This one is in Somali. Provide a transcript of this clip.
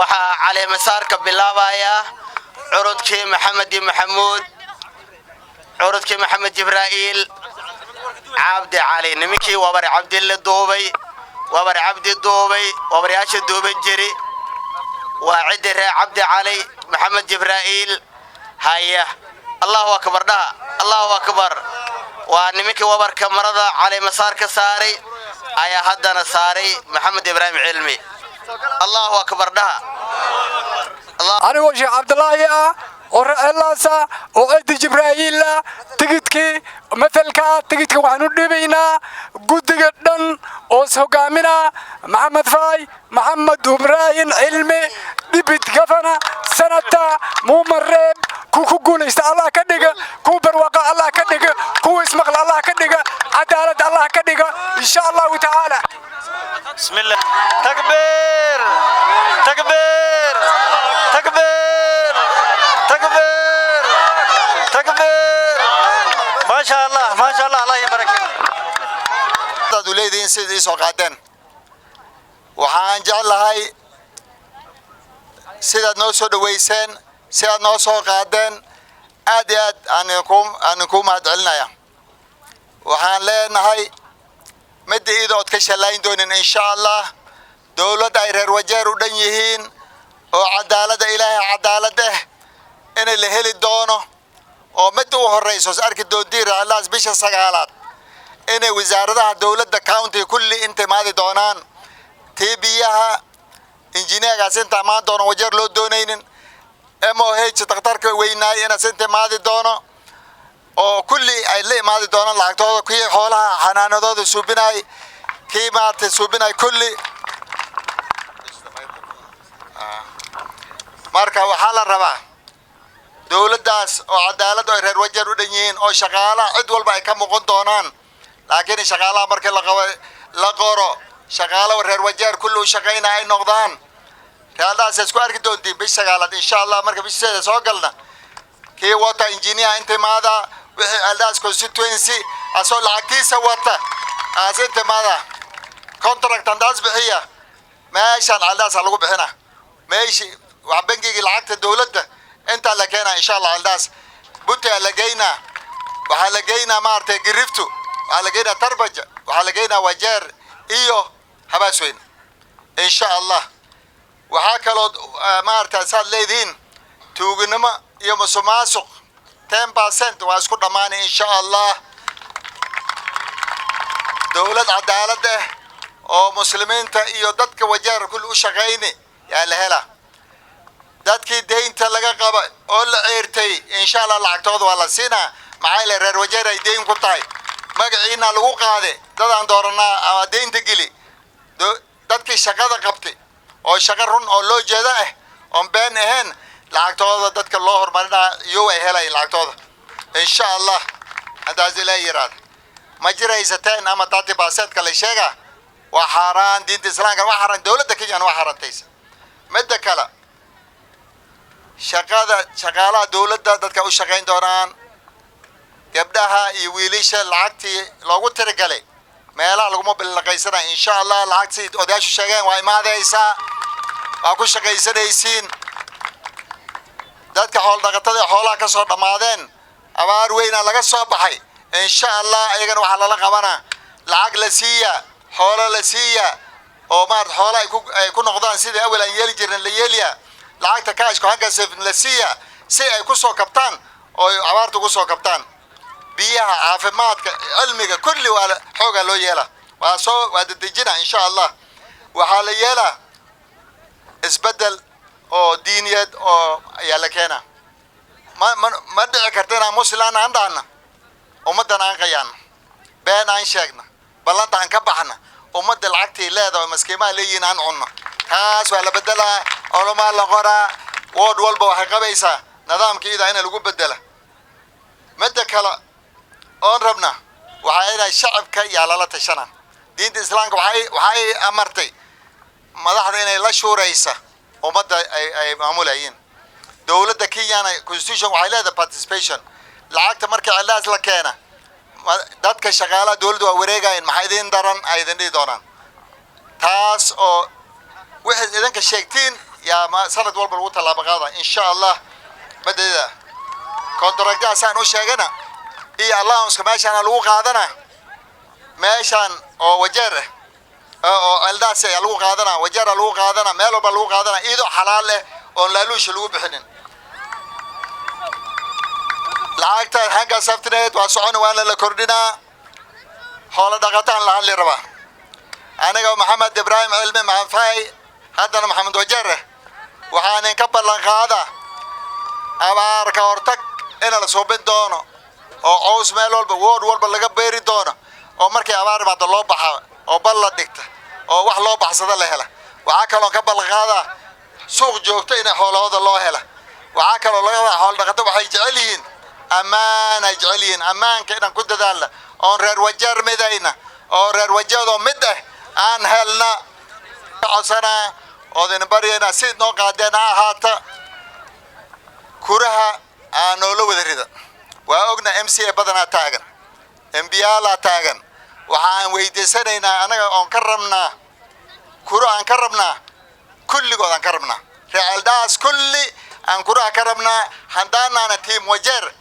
Waxaa caleemasaarka bilaabayaa curudkii Maxamed iyo Maxamuud, curudkii Maxamed Jibraa'iil Cabdi Cali, nimankii Wabar Cabdille duubay, Wabar Cabdi duubay, wabaryaasha duuban jiri. Waa ciddii reer Cabdi Cali Maxamed Jibraa'iil. Haya, Allahu akbar dhaha, Allahu akbar. Waa nimankii wabarka marada caleemasaar ka saaray ayaa haddana saaray Maxamed Ibraahim Cilmi. Allahu akbar dhaha. Anigoo Sheekh Cabdulaahi ah oo reelaasa oo ciddi Jibraa'iila, tigidkii matelka tigidka waxaan u dhiibaynaa guddiga dhan oo is hogaaminaa Maxamed Faay Maxamed Ibraahim Cilmi, deputy governor, senator, woman rep. Ku ku guulaysta Allah ka dhiga, kuwa barwaaqa Allah ka dhiga, kuwa ismaqla Allah ka dhiga, cadaalad Allah ka dhiga, insha Allahu tacaala. بسم الله، تكبير تكبير تكبير تكبير تكبير. ما شاء الله، ما شاء الله، الله يبارك. Aad u leedihiin sida ii soo qaadeen. Waxaan jeclahay sidaad noo soo dhoweyseen, sidaad noo soo qaadeen, aad iyo aad aan idinku mahad celinaya. Waxaan leenahay midda iyada ood ka shallayn doonin, insha Allah, dowladda ay reer Wajeer u dhan yihiin oo cadaaladda Ilaahay cadaalad eh inay la heli doono, oo midda u horreyso is arki doontiin raalaas bisha sagaalaad inay wasaaradaha dowladda county kulli inta imaadi doonaan. Tii biyaha injineerkaas inta imaan doono, Wajeer loo doonaynin, MOH takhtarka weynaay inaas inta imaadi doono, oo kulli ay la imaadi doonaan lacagtooda, kii xoolaha xanaanadooda suubinaay, kii maaragtay suubinaay kulli. Marka waxaa la rabaa dowladdaas oo cadaalad oo reer Wajeer u dhan yihiin oo shaqaalaha cid walba ay ka muuqan doonaan. Laakiin shaqaalaha markii la qabo la qoro, shaqaalo reer Wajeer kulli u shaqayna ay noqdaan. Reerdaas isku arki doontiin bish sagaalaad, insha Allah. Marka bisheeda soo galna, kii water engineer inta imaada, wixii Eldas constituency asoo lacagtiisa wata aas inta imaada, contract andaas bixiya. Meeshaan Eldas lagu bixina, meeshi waa bangigii lacagta dowladda intaa la keenaa, insha Allah. Eldas Buta la geynaa, waxaa la geynaa maaragtay Giriftu, waxaa la geynaa Tarbaja, waxaa la geynaa Wajeer iyo Habaasweyn, insha Allah. Waxaa kaloo maaragtay saad leedihiin tuuginimo iyo musuqmaasuq 10% waa isku dhammaanay, insha Allah. Dowlad cadaalad ah oo muslimiinta iyo dadka Wajeer kulli u shaqayni yaa la hela. Dadkii deynta laga qaba oo la ceertay, insha Allah, lacagtooda waa la siinaa. Maxaa yeele reer Wajeer ay deyn ku tahay, magaciina lagu qaade, dadaan dooranaa ama deynta geli. Dadkii shaqada qabtay oo shaqo run oo loo jeeda ah oon been ahayn, lacagtooda dadka loo horumarinaa iyo ay helayn lacagtooda, insha Allah. Haddaas Ilaa yiraahdo ma jiraysa 10 ama 30% la sheega waa xaaraan. Diinta Islaamka waa xaaraan, dowladda Kenyana waa xaaraantaysa. Midda kale, shaqada shaqaalaha dowladda dadka u shaqayn doonaan, gabdhaha iyo wiilasha, lacagtii loogu tirigalay meelaha laguma bilaqaysanaya, insha Allah. Lacagtii odayaashu sheegeen waa imaadaysaa, waa ku shaqaysanaysiin. Dadka xoolo dhaqatada ee xoolaha ka soo dhammaadeen, abaar weyna laga soo baxay, insha Allah, iyagana waxaa lala qabanaa lacag la siiya, xoolo la siiya, oo maarata xoolo ay ku noqdaan sidii awel aan yeeli jirnay la yeeliya. Lacagta kaashku hangasef la siiya si ay ku soo kabtaan oo ay abaarta ugu soo kabtaan. Biyaha, caafimaadka, cilmiga, kulli waa xoogaa loo yeela, waa soo waa dedejina, insha Allah. Waxaa la yeelaa isbeddel oo diiniyeed oo ayaa la keenaa. Ma dhici karta inaan muslim aan dhahna, ummaddan aan qayaano, been aan sheegna, ballanta aan ka baxna, ummadda lacagtii leedahay oo maskiimaha leeyihiin aan cunno. Taas waa la bedelaa. Culamaa la qoraa, ward walba waxay qabaysaa nidaamka ida in lagu bedela. Midda kale oon rabna waxaa inay shacabka yaa lala tashana. Diinta Islaamka waxay amartay madaxda inay la shuuraysa ummadda ay maamulayeen. Dowladda Kenyana constitution waxay leedahay participation. Lacagta marka cilaas la keena, dadka shaqaalaha dowladda waa wareegayen, maxaa idin daran ay idin dhihi doonaan. Taas oo wixii idinka sheegtiin Yaa sanad walba lagu tallaabo qaada, insha Allah. Madeeda contractaasaan u sheegana iyo allowance meeshaana lagu qaadana, meeshaan oo Wajeer ah oo Eldaas ayaa lagu qaadana, Wajeera lagu qaadana, meel walba lagu qaadana, iyadoo xalaal eh oon laaluusha lagu bixinin. Lacagta hunger safety net waa socon, waana la kordhinaa. Xoolo dhaqataan la hadli rabaa. Aniga Maxamed Ibraahim Cilmi Maxamed, haddana Maxamed Wajeer, waxaan idinka ballan qaada abaar ka hortag ina la suubin doono oo caws meel walba, ward walba laga beeri doono, oo markay abaar imaado loo baxa oo bal la dhigta oo wax loo baxsada la hela. Waxaa kaloo ka ballan qaadaa suuq joogto inay xoolahooda loo hela. Waxaa kaloo laga wadaa, xoolo dhaqato waxay jecel yihiin ammaan ay jecel yihiin. Ammaanka inaan ku dadaalna oon reer Wajeer midayna oo reer Wajeedoo mid ah aan helna codsanaa oodin baryaynaa. Sid noo qaadeen ha ahaata, kuraha aan noola wada rida. Waa ogna MCA badanaa taagan, MPyaalaa taagan. Waxaan weydiisanaynaa anaga oon ka rabnaa kuro, aan ka rabnaa kulligood, aan ka rabnaa reer Eldaas kulli aan kuraha ka rabnaa. Haddaanaana team Wajeer.